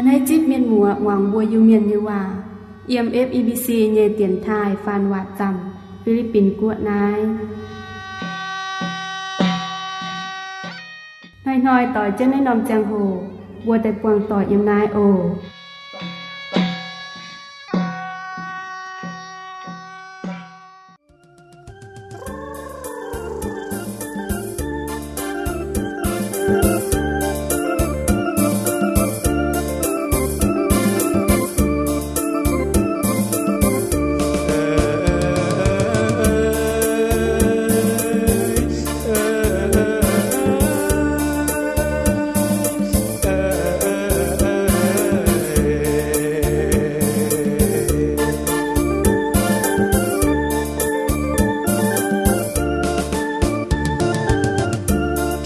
Naaiv zipv mienh muoz muangx mbuo Iu-Mienh nyei waac yiem F E B C nyei dienx taaih faan waac zaamc Fi^li^bin Guoqv naaiv. Hnoi-hnoi doix jienv naaiv norm ziangh hoc mbuo daaih buangh doic yiem naaiv oc.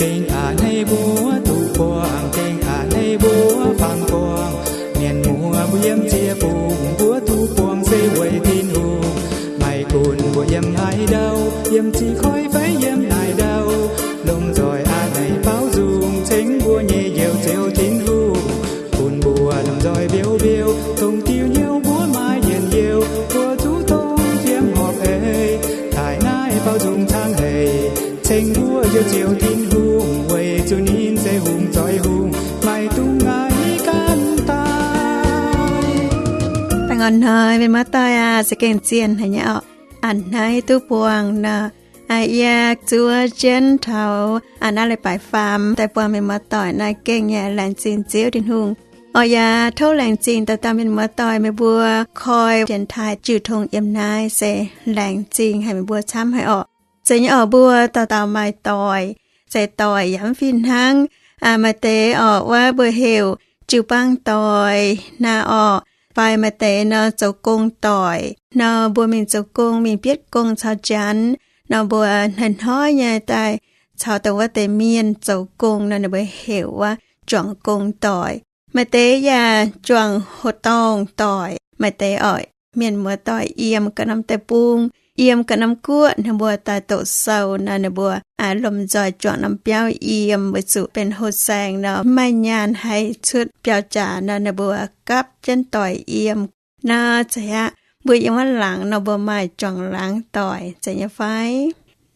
Gengh a'hneiv mbuo duqv buangh, gengh a'hneiv mbuo fangx buangh. Mienh muoz mbuo yiem ziex fungc, mbuo duqv buangh se weic Tin-Hungh. Maiv gunv mbuo yiem haaix ndau, yiem zinh koiv fai yiem naaic ndau, lomh nzoih a'hneiv baaux nzung ceng mbuo nyei Njoux Ziouv Tin-Hungh, bun mbuo lomh nzoih mbiouh mbiouh, dongh diuh hnyouv mbuo maaih yienc youh, mbuo zuqc dongh fiem horpc eix. Daaih naaiv baaux nzung caangv heix, ceng mbuo Njoux Ziouv Tin-Hungh, weic zuqc ninh se hungh zoih hungh, maiv dungx ngaih ganh daaih. Baengh orn hnoi mienh muoz-doic aac, za'gengh zienh haic nyei orqc. A'hneiv duqv buangh nor, yie zuov jienv taux naaiv leiz-baaix faam daaih buangh mienh muoz-doic naaiv gengh yaac laengz zingh Ziouv Tin-Hungh. Orqc yaac tov laengz zingh dauh dauh mienh muoz-doic meih mbuo koi dienx taaih jiu tong yiem naaiv se laengz zingh haic meih mbuo camv haic orqc. Zeiz nyei orqc, mbuo dauh dauh maaih doic, se doic yaac mv fih hnangv. Maaih deix orqc wuov mbuo heuc jiu-baang doic naaiv orqc, fai maaih deix nor zoux gong doic nor, mbuo mingh zoux gong, mingh bietv gong caux Janx nor, mbuo hnoi-hnoi nyei daaih caux dongh wuov deix mienh zoux gong nor, ninh mbuo heuc wuov juangc gong doic. Maaih deix yaac juangc hoqc dorngh doic. Maaih deix orqc, mienh muoz-doic yiem ga'naaiv norm deic-bung, yiem ga'naaiv norm guoqv, ninh mbuo daaih doqc sou nor, ninh mbuo lomh nzoih juangc norm biauv yiem, weic zuqc benx hoqc saeng nor, mv maaih nyaanh haih cuotv biauv jaax nor, ninh mbuo gapv jienv doic yiem. Nor zeiz aqv, mbuo yiem wuov laangz nor, mbuo maaih juangc laangz doic, zeiz nyei fai?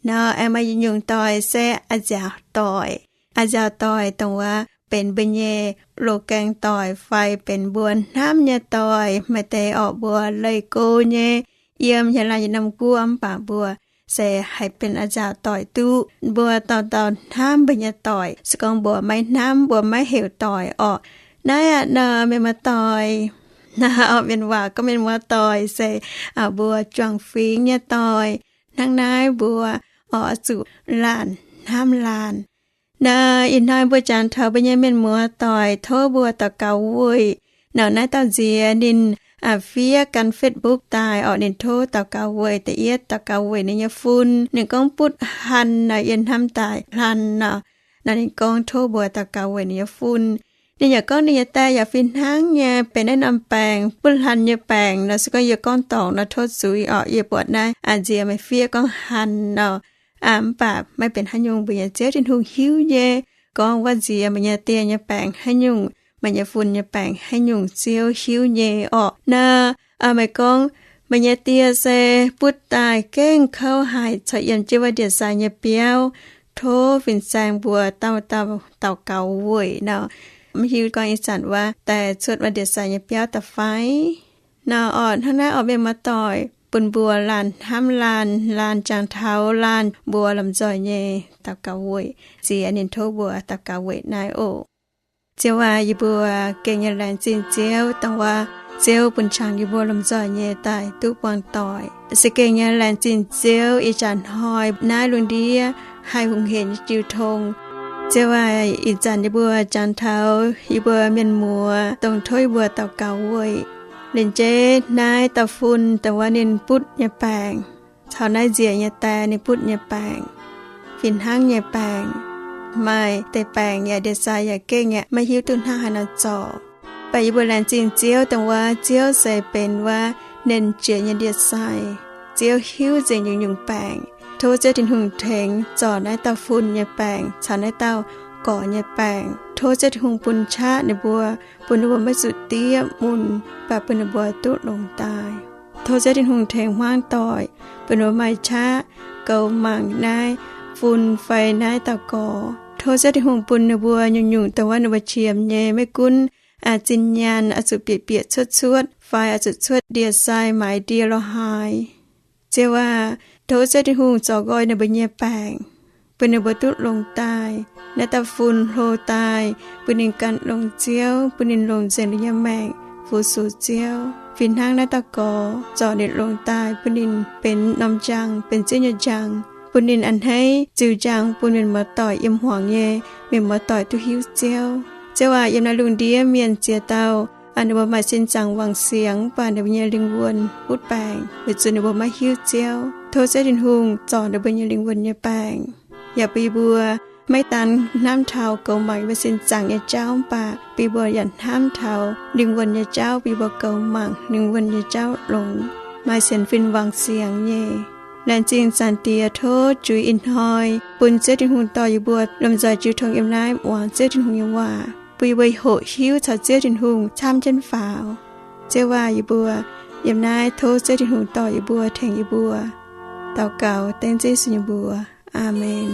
Nor aengx maaih yietc nyungc doic se a'nziaauc doic. A'nziaauc doic dongh wuov benx mbuo nyei loz-gaeng doic fai benx mbuo hnamv nyei doic. Maaih deix orqc mbuo leih go nyei, yiem haaix laanh yietc norm guoqv, mv baac mbuo se haih benx a'nziaauc doic duqv. Mbuo dauh dauh hnamv mbuo nyei doic. Se gorngv mbuo maiv hnamv, mbuo maiv heuc doic orqc. Naaiv aqv nor, mienh muoz-doic, naaiv orqc mienh waac gorngv mienh muoz-doic se mbuo juangc fingx nyei doic. Hnangv naaiv mbuo oix zuqc laanh hnamv laanh. Nor ih hnoi mbuo jangx taux mbuo nyei mienh muoz-doic tov mbuo daux gaux weic nor, naaiv dauh nziex ninh fiev gan Facebook daaih orqc, ninh tov daux gaux weic. Da'yietv daux gaux weic ninh nyei fun. Ninh gorngv butv hlan nor, yie hnamv daaih hlan nor. Nor ninh gorngv tov mbuo daux gaux weic ninh nyei fun. Ninh yaac gorngv ninh nyei die yaac fih hnangv nyei benx naaiv norm baengc, butv hlan nyei baengc nor. Se gorngv yie gorngv dorngc nor tov zuiz orqc. Yie buatc naaiv a'nziex meih fiev gorngv hlan nor, mv baac maiv benx haaix nyungc, mbuo nyei Ziouv Tin-Hungh hiuv nyei. Gorngv wuov nziex meih nyei die nyei baengc haaix nyungc, meih nyei fun nyei baengc haaix nyungc, Ziouv hiuv nyei orqc. Nor meih gorngv meih nyei die se butv daaih gengh kouv haic, corc yiem jienv wuov ndie-sai nyei biauv, tov fin-saeng mbuo dauh dauh daux gaux weic nor. Mv hiuv gorngv ih zanc wuov daaih cuotv wuov ndie-sai nyei biauv daaih fai? Nor orqc, hnangv naaiv orqc, mienh muoz-doic, bun mbuo laanh hnamv laanh, laanh jangx taux laanh, mbuo lomh nzoih nyei daux gaux weic. Ziex ninh tov mbuo daux gaux weic naaiv oc. Ziouv aac, yie mbuo gengh nyei laengz zingh Ziouv dongh wuov Ziouv bun qangx yie mbuo lomh nzoih nyei daaih duqv buangh doic. Se gengh nyei laengz zingh Ziouv ih zanc hnoi naaiv lungh ndiev haih hungh heic nyei jiu tong. Ziouv aac, ih zanc yie mbuo jangx taux yie mbuo mienh muoz dongh tov yie mbuo daux gaux weic. Ninh jeiv naaiv dauh fun dongh wuov ninh butv nyei baengc, caux naaiv nziex nyei die ninh butv nyei baengc, fih hnangv nyei baengc. Maaih deix baengc yaac ndie-sai yaac gengh yaac maiv hiuv duqv hnangv haaix nor zorc. Mv baac yie mbuo laengz zingh Ziouv dongh wuov Ziouv se benx wuov nernh jiex nyei ndie-sai. Ziouv hiuv nzengc nyungc-nyungc baengc. Tov Ziouv Tin-Hungh tengx zorc naaiv dauh fun nyei baengc caux naaiv dauh gorx nyei baengc. Tov Ziouv Tin-Hungh bun qaqv ninh mbuo, bun ninh mbuo maiv zuqc diev mun, mv baac bun ninh mbuo duqv longx daaih. Tov Ziouv Tin-Hungh tengx hmuangv doic, bun ninh mbuo maaih qaqv goux mangc naaiv fun fai naaiv dauh gorx. Tov Ziouv Tin-Hungh bun ninh mbuo nyungc-nyungc dongh wuov ninh mbuo qiemx nyei, maiv gunv zinh nyaanh oix zuqc bieqc bieqc cuotv cuotv fai oix zuqc cuotv ndie-sai maaiz ndie lorh haaix. Ziouv aac, tov Ziouv Tin-Hungh zorc nqoi ninh mbuo nyei baengc, bun ninh mbuo duqv longx daaih. Naaiv dauh fun hlo daaih, bun ninh gan longx Ziouv, bun ninh longc nzengc ninh nyei maengc fu-sux Ziouv. Fih hnangv naaiv dauh gorx zorc ninh longx daaih, bun ninh benx norm njang, benx Ziouv nyei njang, bun ninh a'hneiv ziux njang bun mienh muoz-doic yiem hmuangx nyei mienh muoz-doic duqv hiuv Ziouv. Ziouv aac, yiem naaiv lungh ndiev mienh ziex dauh, ninh mbuo maaih sin zaangc wangc siangx, mv baac ninh mbuo nyei lingh wuonh butv baengc weic zuqc ninh mbuo maiv hiuv Ziouv. Tov Ziouv Tin-Hungh zorc ninh mbuo nyei lingh wuonh nyei baengc, yaac bun yie mbuo maiv daan hnamv taux goux mangc yie mbuo sin zaangc nyei jauv, mv baac bun yie mbuo yaac hnamv taux lingh wuonh nyei jauv, bun yie mbuo goux mangc lingh wuonh nyei jauv longx, maaih sienx fim wangc siangx nyei. Laengz zingh Zaangc Diex, tov juix ih hnoi bun Ziouv Tin-Hungh dorh yie mbuo lomh nzoih jiu tong yiem naaiv muangx Ziouv Tin-Hungh nyei waac, bun yie mbuo hoqc hiuv caux Ziouv Tin-Hungh camv jienv faaux. Ziouv aac, yie mbuo yiem naaiv tov Ziouv Tin-Hungh dorh yie mbuo, tengx yie mbuo. Daux gaux dengv Ziouv Yesu nyei mbuox. Aamen.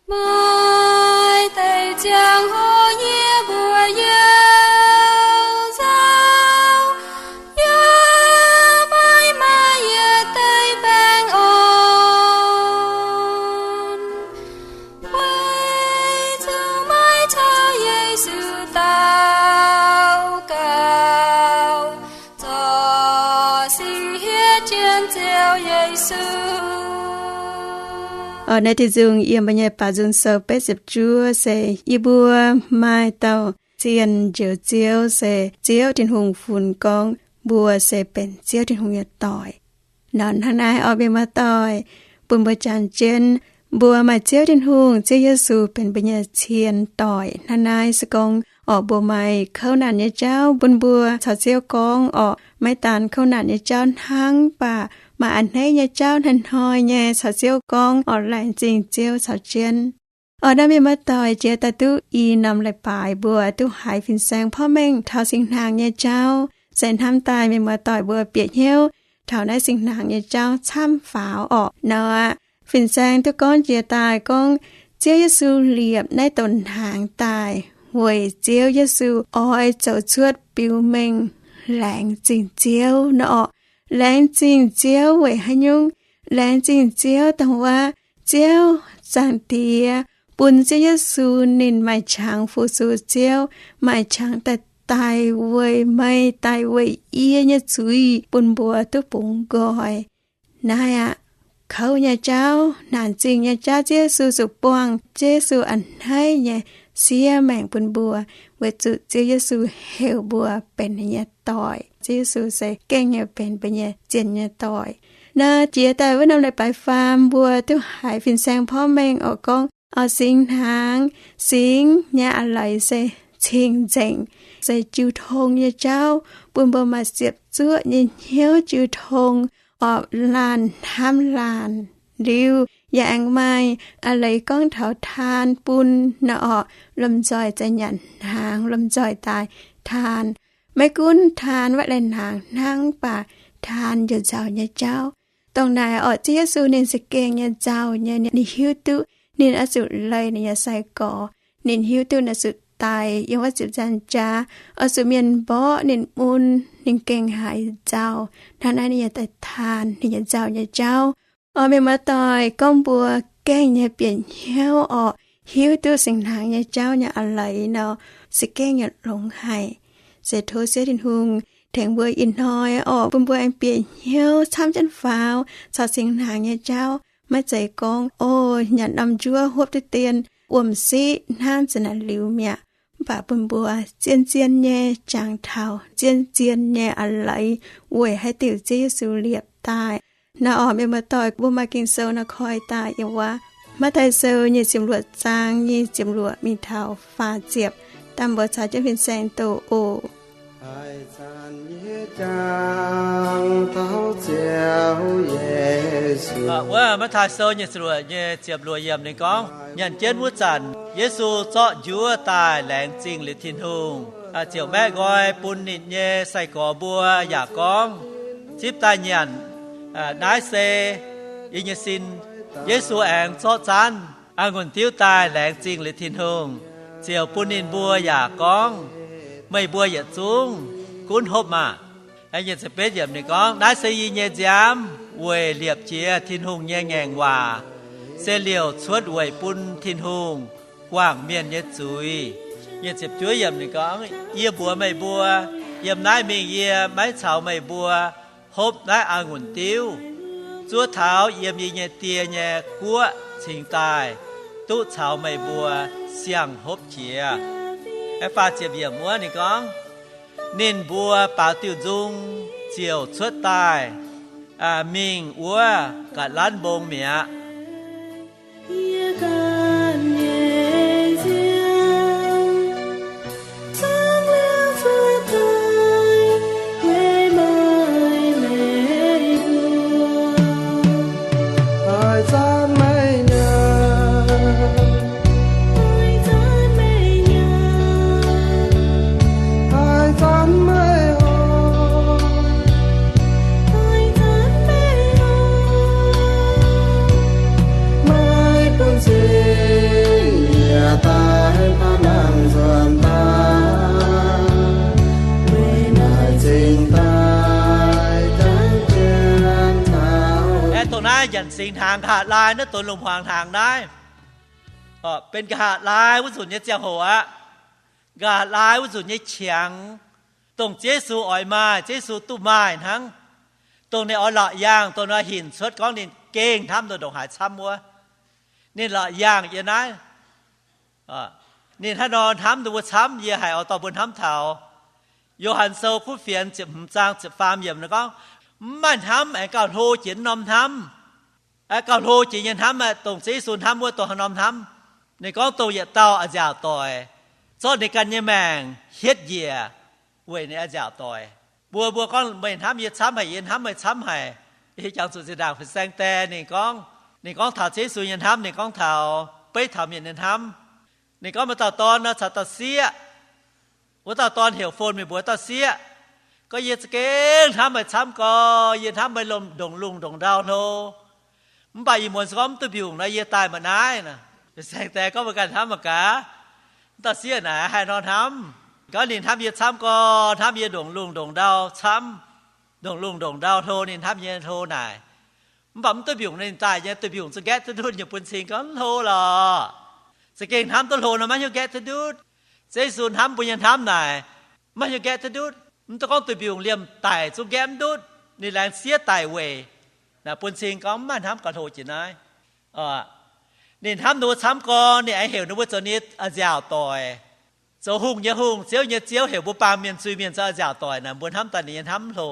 Maaih deix ziangh hoc yie mbuo youh nzauh, yaac maiv maaih yietc deix baengh orn. Weic zuqc meih caux Yesu daux gaux, zorc sic hietv jienv Ziouv Yesu. Naaiv deix nzung yiem mbuo nyei Baaux Nzung Sou betv ziepc juov se yie mbuo maaih dauh zienh njoux Ziouv, se Ziouv Tin-Hungh funx gorngv mbuo se benx Ziouv Tin-Hungh nyei doic. Nor hnangv naaiv orqc, mienh muoz-doic, bun mbuo jangx jienv, mbuo maaih Ziouv Tin-Hungh, Ziouv Yesu benx mbuo nyei cien doic. Hnangv naaiv se gorngv orqc, mbuo maaih kouv naanc nyei jauv bun mbuo caux Ziouv gorngv orqc, maiv daan kouv naanc nyei jauv hnangv, mv baac maaih a'hneiv nyei jauv hnoi-hnoi nyei caux Ziouv gorngv orqc, laengz zingh Ziouv caux jienv. Orqc, naaiv mienh muoz-doic, jiex daaih duqv i norm leiz-baaix mbuo duqv haiz fin-saeng porv mengh taux singx hnaangx nyei jauv, se hnamv daaih mienh muoz-doic mbuo bieqc hnyouv taux naaiv singx hnaangx nyei jauv camv faaux orqc. Nor aqv, fin-saeng duqv gorngv jiex daaih gorngv Ziouv Yesu liepc naaiv douc hnaangx daaih weic Ziouv Yesu oix zoux cuotv biux mengh laengz zingh Ziouv nor orqc. Laengz zingh Ziouv weic haaix nyungc? Laengz zingh Ziouv dongh wuov Ziouv Zaangc Diex bun Ziouv Yesu ninh maaih qangx fu-sux Ziouv, maaih qangx daaih daic weic meih, daic weic yie nyei zuiz bun mbuo duqv bungx nqoi. Naaiv aqv, kouv nyei jauv, naanc zingh nyei jauv Ziouv Yesu zuqc buangh, Ziouv Yesu a'hneiv nyei siev maengc bun mbuo, weic zuqc Ziouv Yesu heuc mbuo benx ninh nyei doic. Ziouv Yesu se gengh nyei benx mbuo nyei zien nyei doic. Naaiv jiex daaih wuov norm leiz-baaix faam mbuo duqv haiz fin-saeng porv mengh orqc gorngv, orqc, singx hnaangx, singx nyei a'leiz se cing-nzengc, se jiu tong nyei jauv, bun mbuo maaih ziepc zuoqv nyei hnyouv jiu tong, orqc, laanh hnamv laanh. Liuz yaac aengx maaih a'leiz gorngv taux taan bun nor orqc, lomh nzoih za'nyanc hnaangx, lomh nzoih daaih taan. Maiv gunv taan wuov leiz-hnaangx hnangv, mv baac taan njoux nzauh nyei jauv. Dongh naaic orqc, Ziouv Yesu ninh za'gengh nyei nzauh nyei, ninh hiuv duqv ninh oix zuqc leih ninh nyei sai-gorx, ninh hiuv duqv ninh oix zuqc daic yiem wuov ziepc nzaangc jaax, oix zuqc mienh mborqv ninh mun, ninh gengh haiz nzauh. Hnangv naaiv ninh nyei daaih taan ninh nyei nzauh nyei jauv. Orqc, mienh muoz-doic, gorngv mbuo gengh nyei bieqc hnyouv orqc, hiuv duqv singx hnaangx nyei jauv nyei a'leiz nor, se gengh nyei longx haic. Se tov Ziouv Tin-Hungh tengx mbuo ih hnoi orqc, bun mbuo aengx bieqc hnyouv camv jienv faaux caux singx hnaangx nyei jauv. Maiv zeiz gorngv, o, nyanc norm njuov hopv duqv dien, wuom-siqv hnangv za'naaic liuz mi'aqv. Mv baac bun mbuo zien-zien nyei jangx taux, zien-zien nyei a'leiz weic haaix diuc Ziouv Yesu liepc daaih. Naaiv orqc, mienh muoz-doic, mbuo maaih Ging-Sou nor koi daaih yiem wuov Matv^taai Sou nyic ziepc luoqc zaang nyic ziepc luoqc mingh taux faah ziepc. Dangh mbuo caux jienv fin-saeng doqc oc. Wuov Matv^taai Sou nyic ziepc luoqc nyei ziepc luoqc yiemc ninh gorngv, nyanc jienv wuov zanc, Yesu zorqv njuov daaih laengz zingh liuz Tin-Hungh, ziouc maeqv nqoi bun ninh nyei sai-gorx mbuo yaac gorngv, Zipv daaih nyanc, naaiv se yie nyei sin. Yesu aengx zorqv zaanv a'ngunc diuv daaih laengz zingh liuz Tin-Hungh, ziouc bun ninh mbuo yaac gorngv, Meih mbuo yietc zungv gunv hopv maah! Ninh gorngv, Naaiv se yie nyei nziaamv weic liepc jiez Tin-Hungh nyei ngaengc waac, se liouc cuotv weic bun Tin-Hungh guangc mienh nyei zuiz. Yie mbuox meih mbuo, yiem naaiv mingh yie maiv caux meih mbuo hopv naaiv a'ngunc diuv, zuov taux yiem yie nyei Die nyei guoqv cingx daaih duqv caux meih mbuo siang-hopv jiex. Wuov ninh gorngv, Ninh mbuo baaux diuh nzung ziouc cuotv daaih mingh wuov Ga'lanv Mbong mi'aqv. Aeqv, dongh naaiv nyanc singx hnaangx nqa'haav lai naaiv, donx lungh hmuangx hnaangx naaiv, benx nqa'haav lai wuov nzunc nyei ziangh hoc aqv. Nqa'haav lai wuov nzunc nyei qangx, dongh Ziouv Yesu oix maaih, Ziouv Yesu duqv maaih hnangv. Dongh ninh oix la'yaangh, dongh ninh oix hinc cuotv gorngv ninh gengh hnamv ndongc haaix camv wuov, ninh la'yaangh yiem naaiv. Ninh hnangv nor hnamv ninh mbuo camv, yie haiz oix dorh mbuo hnamv taux Yo^han Sou kuv fienx ziepc hmz zaang ziepc faam yiemc ninh gorngv, Mv maaih hnamv aengx gauh hlo jiex norm hnamv. Gauh hlo jiex nyei hnamv aeqv, dongh Ziouv Yesu hnamv wuov dongh haaix norm hnamv? Ninh gorngv dongh yietc dauh a'nziaauc doic zorqv ninh ganh nyei maengc hietv njiec weic ninh a'nziaauc doic. Mbuo, mbuo gorngv meih hnamv yie camv haic, yie hnamv meih camv haic. Yie jangx zuqc zinh ndaangc fin-saeng die ninh gorngv, ninh gorngv taux Ziouv Yesu nyei hnamv, ninh gorngv taux, beiv taux mienh nyei hnamv. Ninh gorngv maaih dauh dorn nor caux dauh sieqv. Wuov dauh dorn heuc fon mingh mbuox dauh sieqv, Gorngv yie za'gengh hnamv meih camv gorx, yie hnamv meih lomh ndongc lungh ndongc ndau hlo. Mv baac ih muonz se gorngv mv duih mbiungc nor yie daaih ma'naaiv. Fin-saeng die gorngv mbuo ganh hnamv mangc gaax, dauh sieqv naaic haaix nor hnamv. Gorngv ninh hnamv yie camv gorx, hnamv yie ndongc lungh ndongc ndau camv, ndongc lungh ndongc ndau hlo ninh hnamv yie hlo naaic. Mv baac mv duih mbiungc ninh daaih nyei duih mbiungc zuqc nqaeqv duqv ndutv nyei bun cing gorngv hlo lorqc. Za'gengh hnamv duqv hlo nor maiv hiuv nqaeqv duqv ndutv. Ziouv Yesu hnamv mbuo nyei hnamv naaic maiv hiuv nqaeqv duqv ndutv. Mv duqv gorngv duih mbiungc liemh daic zungv nqaeqv mv ndutv, ninh laengz sieqv daic weic naaic bun cing gorngv mv maaih hnamv gauh hlo jiex naaiv. Ninh hnamv ninh mbuo camv gorx, ninh aengx heuc ninh mbuo zoux ninh nyei a'nziaauc doic. Zoux hungh nyei hungh, ziouv nyei ziouv, heuc mbuo baamh mienh zuiz-mienh zoux a'nziaauc doic naaic, mbuo hnamv daaih ninh nyei hnamv hlo.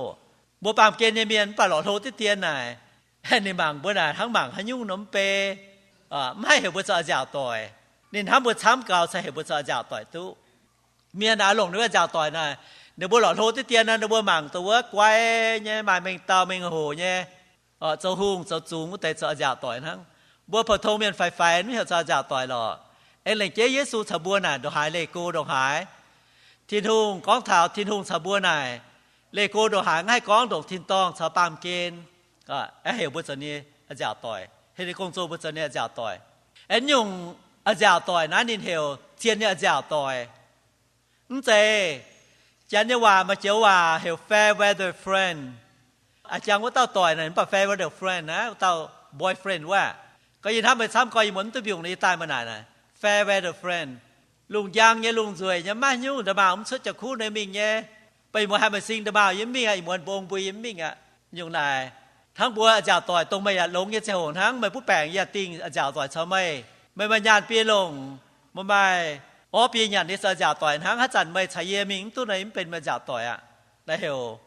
Mbuo baamh gen nyei mienh mv baac lorqc hlo diqv dien naaic, ninh mangc mbuo naaic hnangv mangc haaix nyungc nor mv bei, mv haih heuc mbuo zoux a'nziaauc doic. Ninh hnamv mbuo camv gaux cingx heuc mbuo zoux a'nziaauc doic duqv. Mienh naaic longc ninh mbuo a'nziaauc doic naaic, ninh mbuo lorqc hlo diqv dien nor, ninh mbuo mangc dongh wuov guai nyei, maaih mengh dauh mengh hoc nyei, zoux hungh zoux zungx wuov deix zoux a'nziaauc doic hnangv. Mbuo pou-tong mienh faix-faix mv heuc zoux a'nziaauc doic lorqc. Aengx lengc jeiv Yesu caux mbuo naaic ndongc haaix leih go ndongc haaix. Tin-Hungh gorngv taux Tin-Hungh caux mbuo naaic leih go ndongc haaix, mv haih gorngv ndongc tin-dorngh caux baamh gen. Aengx heuc mbuo zoux ninh nyei a'nziaauc doic, heuc ninh gong-zoh mbuo zoux ninh nyei a'nziaauc doic. Aengx nyungc a'nziaauc doic naaiv ninh heuc zien nyei a'nziaauc doic. Mv zeiz, Janx nyei waac maaih joux waac heuc fair weather friend. A'jang wuov dauh doic naaic mv baac fair weather friend naaiv, wuov dauh boyfriend wuov. Gorngv yie hnamv meih camv gorx, yie muonz mv duih mbiungc nor yie daaih meih naaic naaic, fair weather friend. Lungh njang nyei, lungh nzueic nyei, maiv nyungc nda'maauh mv cuotv jauv-kuv nor yie mingh nyei. Mv baac ih muonz haih meih sing nda'maauh yie mv mingh aqv, ih muonz mbong mbui yie mv mingh aqv. Nyungc naaic, hnangv mbuo a'nziaauc doic dongh meih yaac longx nyei ziangh hoc hnangv, meih butv baengc yie yaac dingh a'nziaauc doic caux meih. Meih maaih nyaanh biei longc, meih maaih Orv bie nyanc nyei se a'nziaauc doic hnangv. Haaix zanc meih caux yie mingh mv duqv naaiv, mv benx meih nziaauc doic aqv. Naaiv heuc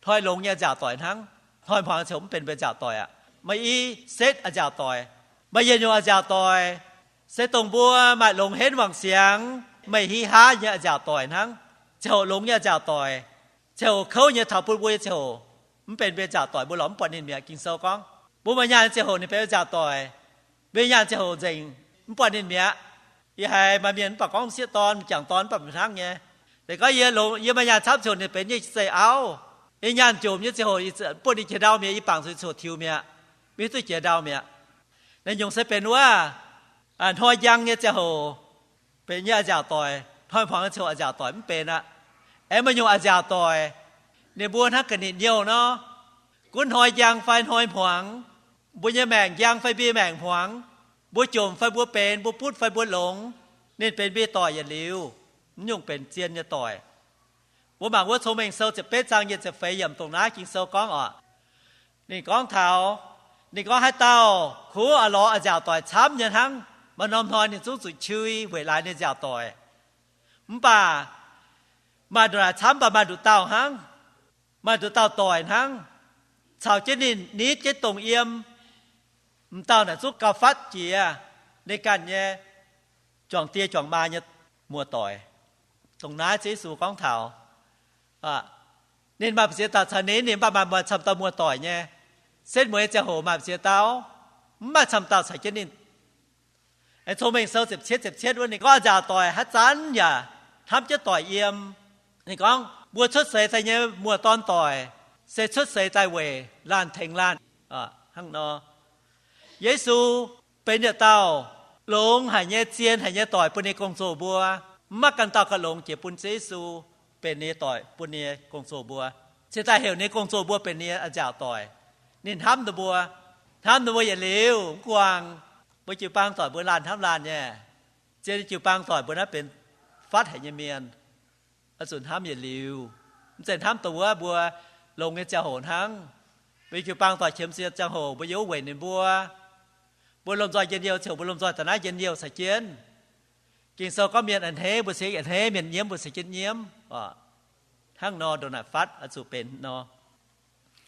hnoi longx nyei a'nziaauc doic hnangv. Hnoi hmuangx ziouc mv benx meih nziaauc doic aqv. Meih i setv a'nziaauc doic, meih yietc nyungc a'nziaauc doic. Se dongh mbuo maaih longx henv wangc siangx, meih hi haav nyei a'nziaauc doic hnangv. Ziouc hoc longx nyei a'nziaauc doic, ziouc hoc kouv nyei taux bun mbuo nyei ziouc hoc mv benx mbuo nziaauc doic, mbuo lorz mv buatc ninh mi'aqv. Ging-Sou gorngv, mbuo maaih nyaanh ziouc hoc ninh benx mbuo nziaauc doic. Mbuo nyaanh ziouc hoc nzengc mv buatc ninh mi'aqv. Yie haiz maaih mienh mv baac gorngv sieqv dorn, m'jangc dorn mv baac hnangv nyei. Se gorngv yie longx, yie maaih nyaanh camv ziouc hoc ninh benx nyei zeiv auv. Yie nyaanh jomc nyei ziouc hoc bun ninh jiex ndau mi'aqv, yie bangc zuqc ziouc hoc tiux mi'aqv, mv hiuv duqv jiex ndau mi'aqv. Naaiv nyungc se benx wuov hnoi njang nyei ziouc hoc benx nyei a'nziaauc doic, hnoi hmuangx ziouc a'nziaauc doic mv benx aqv. Aengx maaih nyungc a'nziaauc doic, ninh mbuo hnangv ga'nitv nyouh nor. Gunv hnoi njang fai hnoi hmuangx, mbuo nyei maengc njang fai mbuo maengc hmuangx, mbuo jomc fai mbuo benx, mbuo butv fai mbuo longx, ninh benx mbuo doic yietc liuz. Mv nyungc benx zien nyei doic. Mbuo mangc wuov Cong-Mengh Sou ziepc betv zaang yietc ziepc feix yiemc dongh naaiv Ging-Sou gorngv oc. Ninh gorngv taux, ninh gorngv haaix dauh kuv a'lorz a'nziaauc doic camv nyei hnangv, maaih norm hnoi ninh zungv zuqc qui weic laaix ninh nziaauc doic. Mv baac maaih nduqc naaic camv mv baac maaih nduqc dauh hnangv. Maaih nduqc dauh doic hnangv, caux jienv ninh nitv jienv dongh yiem. M'dauh naaic zungv gauh fatv jiex ninh ganh nyei juangc die juangc maa nyei muoz-doic. Dongh naaiv Ziouv Yesu gorngv taux, ninh maaih mbu'ziex dauh caux ninh, ninh mv baac maaih camv dauh muoz-doic nyei. Setv mueiz ziangh hoc maaih mbu'ziex dauh, mv maaih camv dauh caux jienv ninh. Aengx Cong-Mengh Sou ziepc cietv, ziepc cietv wuov ninh gorngv a'nziaauc doic haaix zanc yaac hnamv jienv doic yiem. Ninh gorngv mbuo cuotv seix daaih nyei muoz-dorn doic se cuotv seix daaih weic laanh tengx laanh. Hnangv nor, Yesu benx yietc dauh longx haic nyei, zien haic nyei doic bun ninh gong-zoh mbuo. Mv maaih ganh dauh gauh longx jiex bun Ziouv Yesu benx ninh nyei doic bun ninh nyei gong-zoh mbuo. Cingx daaih heuc ninh nyei gong-zoh mbuo benx ninh nyei a'nziaauc doic. Ninh hnamv ninh mbuo, hnamv ninh mbuo yietc liuz mv guangc. Mbuo jiu-baang doic mbuo laanh hnamv laanh nyei. Zien nyei jiu-baang doic mbuo naaiv benx fatv haic nyei mienh, oix zuqc hnamv yietc liuz. Mv zeiz hnamv dongh wuov mbuo longx nyei ziangh hoc hnangv. Mbuo jiu-baang doic qiemx ziex ziangh hoc mbuo yiem wuov weic ninh mbuo. Mbuo lomh nzoih njien-youh ziouc mbuo lomh nzoih da'naaiv njien-youh caux jienv. Ging-Sou gorngv mienh a'hneiv mbuo se a'hneiv, mienh nyiemv mbuo se jienv nyiemv oc. Hnangv nor ndongc naaic fatv oix zuqc benx nor.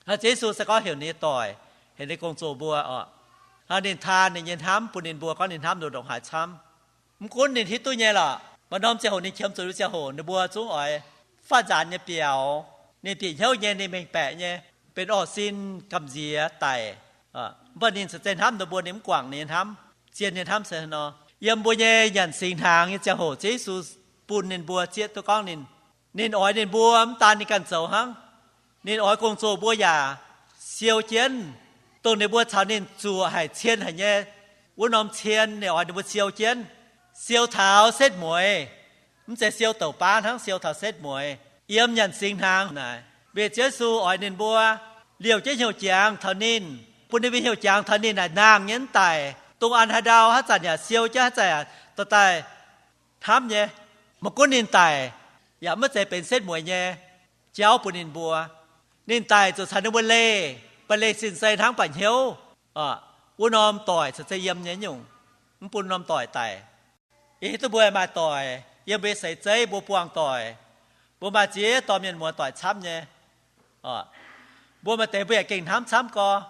Hnangv Ziouv Yesu se gorngv heuc ninh nyei doic, heuc ninh nyei gong-zoh mbuo oc. Hnangv ninh taan ninh nyei hnamv bun ninh mbuo gorngv ninh hnamv ndongc haaix camv. Mv gunv ninh hiuv duqv nyei lorqc, maaih norm ziangh hoc ninh qiemx zuqc nyei ziangh hoc ninh mbuo zungv oix fatv nzaanx nyei biaux. Ninh bieqc hnyouv nyei, ninh mengh baeqc nyei, benx orqv sin gamh nziex daic. Mv baac ninh cingx zeiz hnamv ninh mbuo, ninh mv guangc ninh nyei hnamv. Zien nyei hnamv se nor, yiem mbuo nyei nyanc singx hnaangx nyei ziangh hoc Ziouv Yesu bun ninh mbuo zieqv duqv gorngv ninh, ninh oix ninh mbuo mv daan ninh ganh zoux hnangv. Ninh oix gong-zoh mbuo yaac siou jienv, dongh ninh mbuo caux ninh zuoqc haic cien haic nyei wuov norm cien ninh oix ninh mbuo siou jienv. Siou taux setv mueiz, mv zeiz siou douc baav hnangv, siou taux setv mueiz. Yiem nyanc singx hnaangx naaic, weic Ziouv Yesu oix ninh mbuo liouh jienv hnyouv jangx taux ninh, bun ninh mbuo hnyouv jangx taux ninh naaic nangh nyei mv daic. Dongh an haaix ndau haaix zanc yaac siou jienv, haaix zanc yaac dorh daaih hnamv nyei. Maiv gunv ninh daic yaac maiv zeiz benx setv mueiz nyei jauv bun ninh mbuo. Ninh daic zuqc caux ninh mbuo leih, ba'leih sin sei hnangv ba'hnyouv. Wuov norm doic caux zeiv yiem nyei nyungc, mv bun norm doic daic. Yie hiuv duqv mbuo maaih doic yiem mbuo nyei seix zeiv, mbuo buangh doic, mbuo maaih ziex dorh mienh muoz doic camv nyei. Mbuo maaih deix mbuo yaac gengh hnamv camv gorx.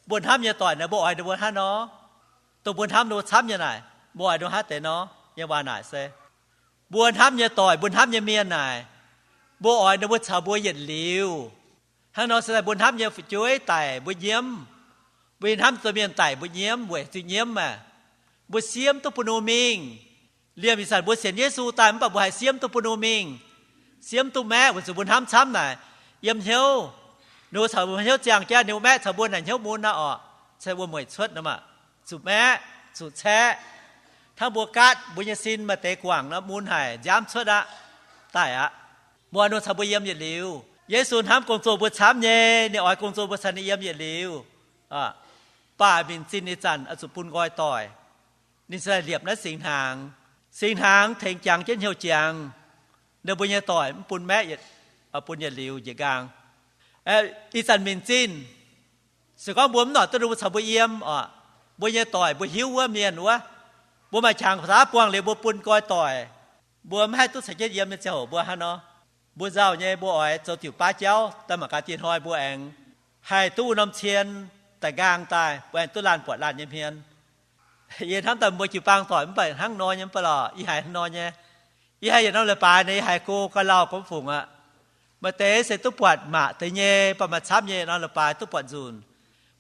Mbuo hnamv nyei doic naaic mbuo oix ninh mbuo hnangv nor. Dongh mbuo hnamv ninh mbuo camv nyei naaic, mbuo oix ninh mbuo hnangv deix nor. Yie waac naaic se, mbuo hnamv nyei doic, mbuo hnamv nyei mienh naaic, mbuo oix ninh mbuo caux mbuo yietc liuz. Hnangv nor se daaih mbuo hnamv nyei fu'jueiv daic mbuo nyiemv, mbuo hnamv domh mienh daic mbuo nyiemv weic zuqc nyiemv maah. Mbuo siemv duqv bun ninh mbuo mingh. Liemh ih zanc mbuo sienx Yesu daaih mv baac mbuo haih siemv duqv bun ninh mbuo mingh, siemv duqv maeqv weic zuqc mbuo hnamv camv naaic. Yiem hnyouv, ninh mbuo caux mbuo hnyouv ziangh jaav, ninh mbuo maeqv caux mbuo naaic hnyouv mun naaic orqc, ceix wuom-mueic cuotv nor maah, zuqc maeqv, zuqc caeqv. Hnangv mbuo gaatv mbuo nyei sin maaih deix guangc nor mun haic, nziaamv cuotv aqv, daic aqv. Mbuo oix ninh caux mbuo yiem yietc liuz. Yesu hnamv gong-zoh mbuo camv nyei, ninh oix gong-zoh mbuo caux ninh yiem yietc liuz. Baac minc zinh ih zanc oix zuqc bun nqoi doic. Ninh se liepc naaiv singx hnaangx. Singx hnaangx tengx jangx jienv hnyouv jangx, ninh mbuo nyei doic mv bun maeqv, bun yietc liuz njiec nqaang. Ih zanc minc zinh, se gorngv mbuo mv noic duqv ninh mbuo caux mbuo yiem orqc, mbuo nyei doic mbuo hiuv wuov mienh wuov, mbuo maaih qangx zaqc buangh liuz mbuo bun nqoi doic. Mbuo mv haih duqv caux jienv yiem nyei ziangh hoc mbuo hnangv nor, mbuo nzauh nyei mbuo oix zoux diuc baav jauv daaih mangc gaax dieh hnoi mbuo aengx haih duqv wuov norm cien daaih nqaang daaih, mbuo aengx duqv laanh buatc laanh nyei hmien. Yie hnamv daaih mbuo jiu-baang doic mv baac hnangv nor nyei mv baac lorqc, yie haiz hnangv nor nyei. Yie haiz yietc norm leiz-baaix naaic yie haiz go gauh lauh gorngv fungc aqv. Maaih deix se duqv buatc maac deix nyei, mv baac maaih camv nyei norm leiz-baaix duqv buatc nzunc.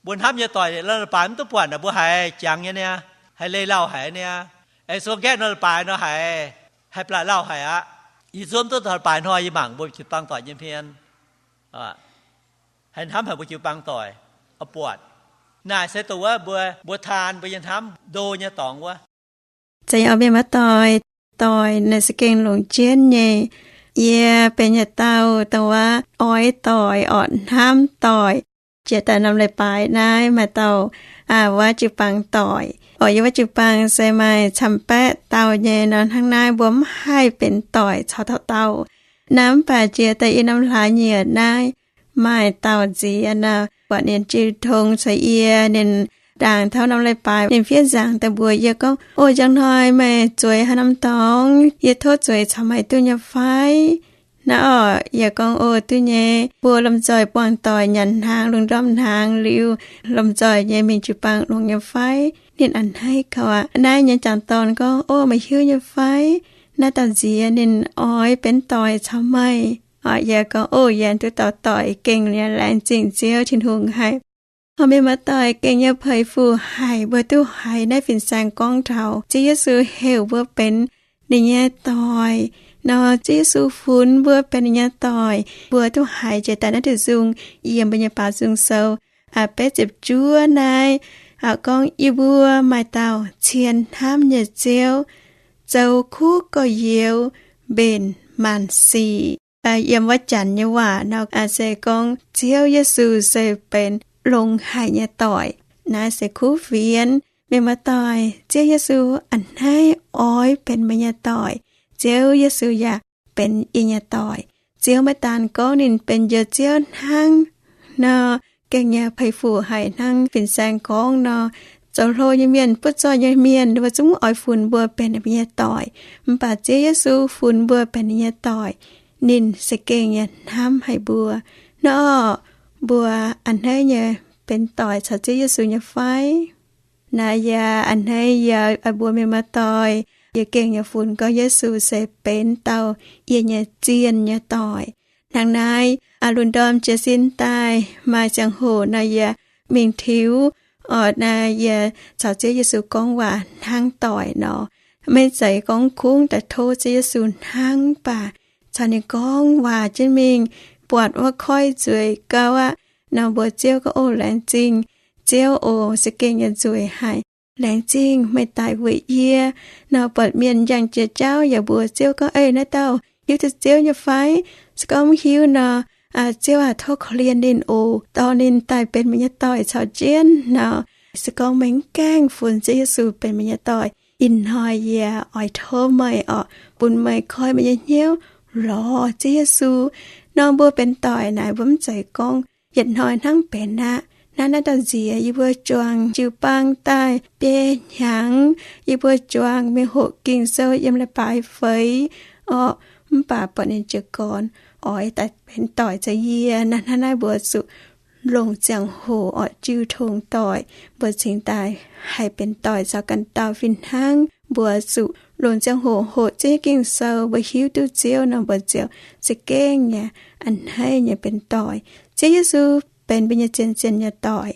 Mbuo hnamv nyei doic norm leiz-baaix mv duqv buatc naaic mbuo haiz jangx nyei niaa, haiz leih lauh haic niaa. Aengx sung gaeqv norm leiz-baaix nor haiz, haiz blatc lauh haic aqv. Yie nzuonx duqv norm leiz-baaix hnoi yie mangc mbuo jiu-baang doic nyei hmien, haiz hnamv haic mbuo jiu-baang doic oix buatc. Naaic se dongh wuov mbuo, mbuo taan mbuo nyei hnamv ndo nyei dorngx wuov. Zeiz oix mienh muoz-doic, doic naaic se gengh longc jienv nyei. Yie benx yietc dauh dongh wuov oix doic orqc, hnamv doic. Jiex daaih norm leiz-baaix naaiv maaih dauh wuov jiu-baang doic. Oc, yie wuov jiu-baang se maaih camv-baeqv dauh nyei nor, hnangv naaiv mbuo mv haih benx doic caux dauh dauh. Naaiv mv baac jiex daaih yie norm hlaax nyieqc naaiv maaih dauh nziex nor, buatc ninh jiu tong caux yie, ninh ndaangc taux norm leiz-baaix, ninh fiev nzaangc daaih mbuox yie gorngv, Oc, njang hnoi meih zueiz haaix norm dorngx, yie tov zueiz caux meih duqv nyei fai? Naaiv orqc, yie gorngv, Oc, duqv nyei. Mbuo lomh nzoih buangh doic nyanc hnaangx, lungh ndorm hnaangx liuz, lomh nzoih nyei mingh jiu-baang longx nyei fai? Ninh a'hneiv gauh aqv. Naaiv nyei jangc dorn gorngv, Oc, meih hiuv nyei fai, naaiv dauh nziex ninh oix benx doic caux meih? Orqc, yie gorngv, Oc, yie duqv dauh doic gengh nyei, laengz zingh Ziouv Tin-Hungh haic. Oc, mienh muoz-doic, gengh nyei peix fuc haic mbuo duqv haiz naaiv fin-saeng gorngv taux Ziouv Yesu heuc mbuo benx ninh nyei doic nor, Ziouv Yesu funx mbuo benx ninh nyei doic. Mbuo duqv haiz jiex daaih naaiv diuh nzung yiem mbuo nyei Baaux Nzung Sou betv ziepc juov naaiv gorngv, Yie mbuo maaih dauh cien hnamv nyei Ziouv, zoux kuv gorx-youz, mbenc maanc sic. Yiem wuov janx nyei waac nor se gorngv Ziouv Yesu se benx longx haic nyei doic. Naaiv se kuv fienx. Mienh muoz-doic, Ziouv Yesu a'hneiv oix benx meih nyei doic. Ziouv Yesu yaac benx yie nyei doic. Ziouv maiv daan gorngv ninh benx njoux Ziouv hnangv nor, gengh nyei peix fuc haic hnangv fin-saeng gorngv nor, zoux hlo nyei mienh, butv zoih nyei mienh, ninh mbuo zungv oix funx mbuo benx ninh mbuo nyei doic. Mv baac Ziouv Yesu funx mbuo benx ninh nyei doic, ninh se gengh nyei hnamv haic mbuo. Nor, mbuo a'hneiv nyei benx doic caux Ziouv Yesu nyei fai? Naaiv yie a'hneiv yie mbuo mienh muoz-doic, yie gengh nyei funx gorngv Yesu se benx dauh yie nyei zien nyei doic. Hnangv naaiv, lungh ndorm jiez sin daaih maaih ziangh hoc nor, yie mingh tiux, oc, naaiv yie caux Ziouv Yesu gorngv waac hnangv doic nor. Maiv zeiz gorngv kungx daaih tov Ziouv Yesu hnangv, mv baac caux ninh gorngv waac jienv mingh, buatc wuov koiv nzueic gauh aqv nor, mbuox Ziouv gorngv, Oc, laengz zingh Ziouv oc, se gengh nyei nzueic haic. Laengz zingh meih daic weic yie. Nor buatc mienh njang jiex jauv yaac mbuox Ziouv gorngv, Ei, naaiv dauh hiuv duqv Ziouv nyei fai? Se gorngv mv hiuv nor, Ziouv aac, tov korv-lienh ninh oc, dorh ninh daaih benx meih nyei doic caux jienv nor. Se gorngv meih mv gaengh funx Ziouv Yesu benx meih nyei doic, ih hnoi yie oix tov meih oc, bun meih koi meih nyei hnyouv lorz Ziouv Yesu. Nor mbuo benx doic naaic, mbuo mv zeiz gorngv yietc hnoi hnangv benx aqv. Naaiv, naaiv dauh nziex yie mbuo juangc jiu-baang daaih biei hnyangx, yie mbuo juangc mingh hoqc Ging-Sou yiem leiz-baaix feix orqc, mv baac buatc ninh jiez gorn oix daaih benx doic caux yie. Naaiv, naaiv, naaiv mbuo zuqc longc ziangh hoc orqc jiu tong doic, mbuo cingx daaih haih benx doic caux ganh dauh fih hnangv. Mbuo zuqc longc ziangh hoc hoqc Ziouv nyei Ging-Sou, mbuo hiuv duqv Ziouv nor, mbuo ziouc za'gengh nyei a'hneiv nyei benx doic. Ziouv Yesu benx mbuo nyei zien-zien nyei doic.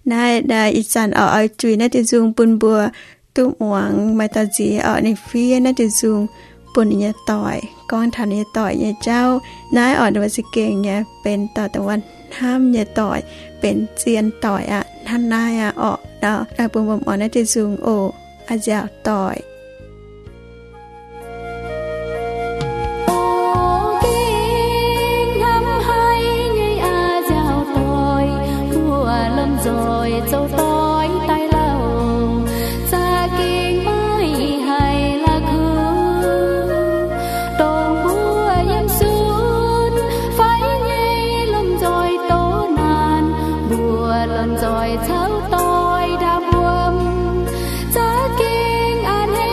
Naaiv, naaiv ih zanc oix, oix zuiz naaiv diuh nzung bun mbuo duqv muangx maaih dauh nziex orqc, ninh fiev naaiv diuh nzung bun ninh nyei doic, gorngv taux ninh nyei doic nyei jauv. Naaiv orqc, ninh mbuo za'gengh nyei benx doic, dongh wuov hnamv nyei doic, benx zien doic aqv. Hnangv naaiv aqv orqc. Nor, bun mbuo muangx naaiv diuh nzung oc. A'nziaauc doic. O gengh hnamh haic nyei a'nziaauc doic, mbuo lomh nzoih zoux doic daaih lauh, za'gengh maiv haih la'kuqv. Dongh mbuo yiem sun fai nyei lomh nzoih douz naanc, mbuo lomh nzoih caux doic ndaam wuom, za'gengh a'hneiv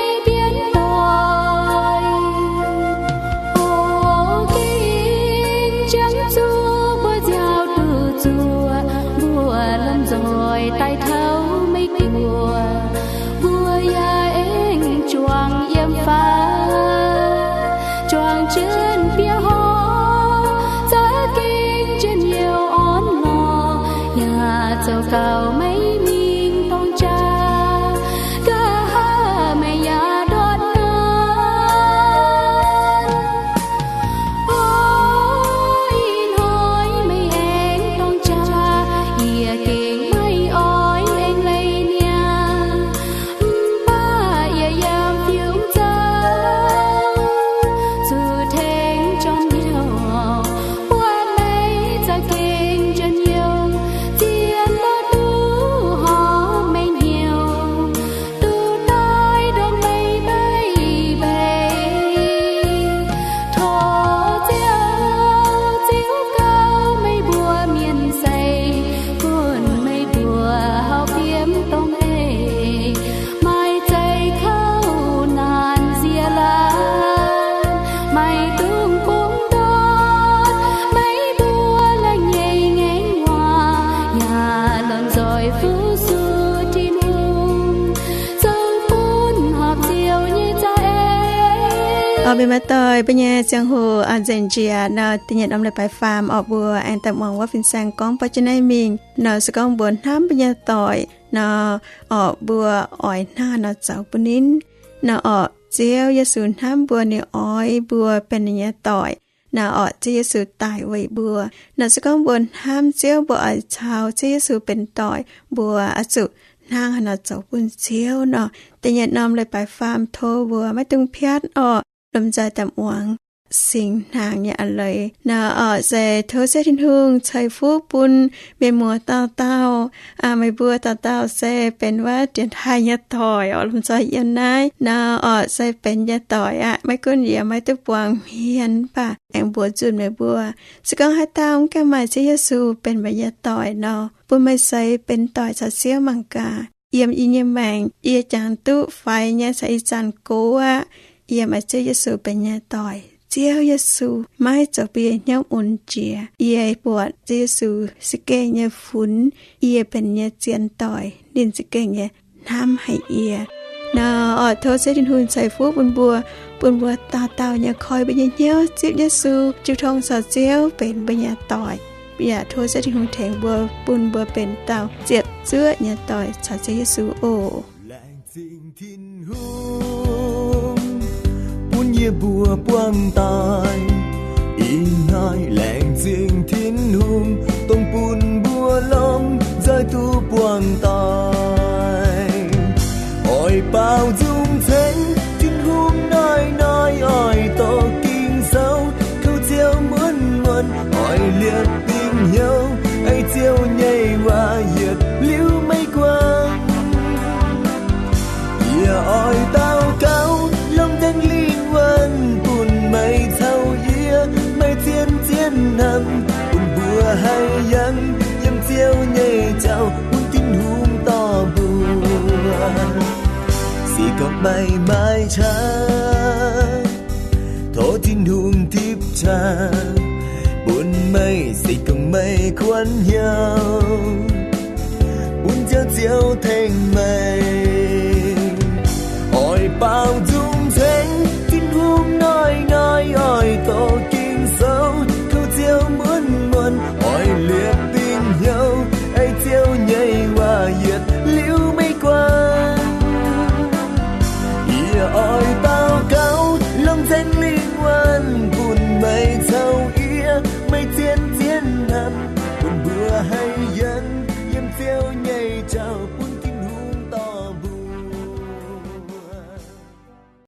Oc, mienh muoz-doic, mbuo nyei ziangh hoc nzengc njiec nor, da'nyeic norm leiz-baaix faam oc, mbuo aengx daaih muangx wuov fin-saeng gorngv baac jienv naaiv mingh nor, se gorngv mbuo hnamv mbuo nyei doic nor, oc, mbuo oix hnangv haaix nor zoux bun ninh nor, oc, Ziouv Yesu hnamv mbuo, ninh oix mbuo benx ninh nyei doic nor, oc, Ziouv Yesu daic weic mbuo nor, se gorngv mbuo hnamv Ziouv, mbuo oix caux Ziouv Yesu benx doic, mbuo oix zuqc hnangv haaix nor zoux bun Ziouv nor. Da'nyeic norm leiz-baaix faam tov mbuo maiv dungx piatv oc, lomh nzoih daaih muangx singx hnaangx nyei a'leiz nor, oc, se tov Ziouv Tin-Hungh ceix fuqv bun mienh muoz dauh dauh. Meih mbuo dauh dauh se benx wuov dienx taaih nyei doic oc, lomh nzoih yiem naaiv nor, oc, se benx nyei doic aqv. Maiv gunv yie maiv duqv buangh hmien, mv baac aengx mbuox zunh meih mbuo, se gorngv haaix dauh mv gaengh maaih Ziouv Yesu benx meih nyei doic nor, bun meih seix benx doic caux Ziouv mangc gaax. Yiem yie nyei maengc yie jangx duqv faix nyei caux ih zanc gox aqv, yie maaih Ziouv Yesu benx nyei doic. Ziouv Yesu maiv zoux bun yie hnyouv mun jiex. Yie buatc Ziouv Yesu za'gengh nyei funx, yie benx nyei zien doic, ninh za'gengh nyei hnamv haic yie nor, oc, tov Ziouv Tin-Hungh ceix fuqv bun mbuo, bun mbuo dauh dauh nyei koi mbuo nyei hnyouv zipv Yesu, jiu tong caux Ziouv benx mbuo nyei doic. Yaac tov Ziouv Tin-Hungh tengx mbuo, bun mbuo benx dauh ziepc zuoqv nyei doic caux Ziouv Yesu oc. Laengz zingh Tin-Hungh bun yie mbuo buangh doic. Ih hnoi laengz zingh Tin-Hungh dongh bun mbuo lomh nzoih duqv buangh doic. Oix baaux nzung ceng Tin-Hungh hnoi-hnoi, oix doqc Ging-Sou, kouv Ziouv muonz-muonz, oix liepc dingc hnyouv, ei Ziouv nyei waac yietc liuz maiv guangc. Yie oix daux gaux, longc Singx Lingh wuonh bun meih caux yie, meih zien-zien hnamv, bun mbuo haih yangh yiem Ziouv nyei jauv, bun Tin-Hungh dorh mbuo. Se gorngv meih maaih qaqv, tov Tin-Hungh tipv qaqv bun meih. Se gorngv meih kuonx hnyouv, bun Ziouv Ziouv tengx meih. Oix baaux